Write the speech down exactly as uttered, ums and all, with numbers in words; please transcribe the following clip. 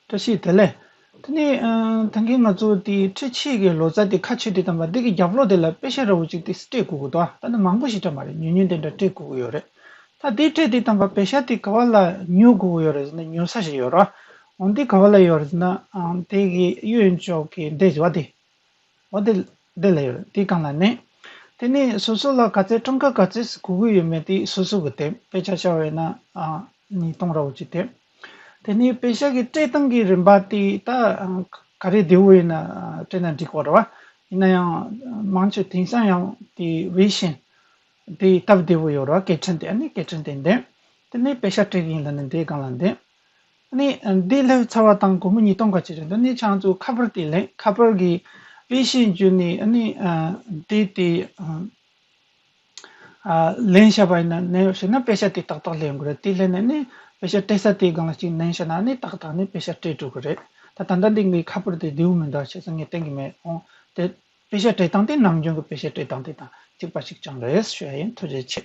བཀྲ་ཤིས་བདེ་ལེགས། དེ་ནས་ཨ་ད་གིན་ང་ཚོ་དེ་འཕྲུལ་ཆས་ཀྱི་ལོ་ཙཱ་དེ་ཁ་ཕྱེ་དུས་ཙམ་པ་འདི་གི་རྒྱབ་ལོགས་དེ་ལ་པེ་ཤ་འདྲ་བོ་ཅིག་དེ་སྤྲད་དགོས་ཀྱི་འདུག་ད་ནི་མང་པོ་ཞིག་སྤྲད་མ་རེད། ཉུང་ཉུང་དེ་འདྲ་སྤྲད་དགོས་ཀྱི་ཡོད་རེད། ད་དེ་སྤྲད་དུས་ཙམ་པ་པེ་ཤ་དེ་ག་བ་ལ་ཉོ་དགོས་ཀྱི་ཡོད་རེད་ཟེར་ན། ཉོ་ས་ཞིག་ཡོད་རེད། འོ་འདི་ག་བ་ལ་ཡོད་རེད་ཟེར་ན། ཨ་དེ་གི་གཡས་གཡོན་ཕྱོགས་ཀྱི་འདི་བ་དེ། འོ་དེ་དེ་ལ་ཡོད་རེད། དེ་སྒང་ལ་མནན། དེ་ནས་སོ་སོ་ལ་ག་ཚད་གྲངས་ཀ་ག་ཚད་དགོས་ཀྱི་ཡོད་མེད་དེ་སོ་སོ་གི་དེབ། དཔེ་ཆ་བཞག་པ་ཡིན་ན་ཨ་ཉིས་སྟོང་འདྲ་བོ་ཅིག་དེབ། དེ་ནས་པེ་ཤ་གི་སྤྲད་སྟངས་ཀྱི་རིམ་པ་དེ་ད་ཨ་ག་རེ་བདེ་བོ་ཡིན་ན་སྤྲད་ན་འགྲིག་གི་རེད་བ། ཡིན་ན་ཡང་མང་ཆེ་དེང་སང་ཡང་དེ་ཝེ་ཤིན་དེ་སྟབས་བདེ་བོ་ཡོད་རེད་བ། སྐད་འཕྲིན་དེ། ཨ་ནི་སྐད་འཕྲིན་དེ་འདེམས། དེ་ནས་པེ་ཤ་སྤྲད་ཀྱི་ཡིན་ལབ་ནས་འདིའི་སྒང་ལ་འདེམས། ཨ་ནི་འདི་སླེབས་ཚར་བ་དང་སྒོར་མོ་ཉིས་སྟོང་ག་ཅིག་རེད། འདི་ནས་ཁྱེད་རང་ཚོ་ཁ་པར་དེ་ལེན། ཁ་པར་གྱི་ཝེ་ཤིན་བརྒྱུད་ནས་ཨ་ནི་ཨ་འདི་དེ་ཨ་ཨ་ལེན་བྱས་པ་ཡིན་ན། ནས་བྱས་ན་པེ་ཤ་དེ་ཏག་ཏག་ལེན་དགོས་རེད། དེ་ལེན་ནས་ནི་པེ་ཤ་སྤྲད་ས་དེའི་སྒང་ལ་གཅིག་ནན་བྱས་ན། ཨ་ནི་ཏག་ཏག་ནི་པེ་ཤ་སྤྲད་འགྲོ་གི་རེད། ད་ད་ལྟ་འདི་ངའི་ཁ་པར་དེ་བདེ་པོ་མི་འདུག་བྱས་ཙང་ངས་བསྟན་གྱི་མེད། འོང་དེ་པེ་ཤ་སྤྲད་སྟངས་དེ་ནམ་རྒྱུན་གྱི་པེ་ཤ་སྤྲད་སྟངས་དེ་དང་གཅིག་པ་ཞིག་ཀྱང་རེད་ཞུ་ཡ་ཡིན། ཐུགས་རྗེ་ཆེ།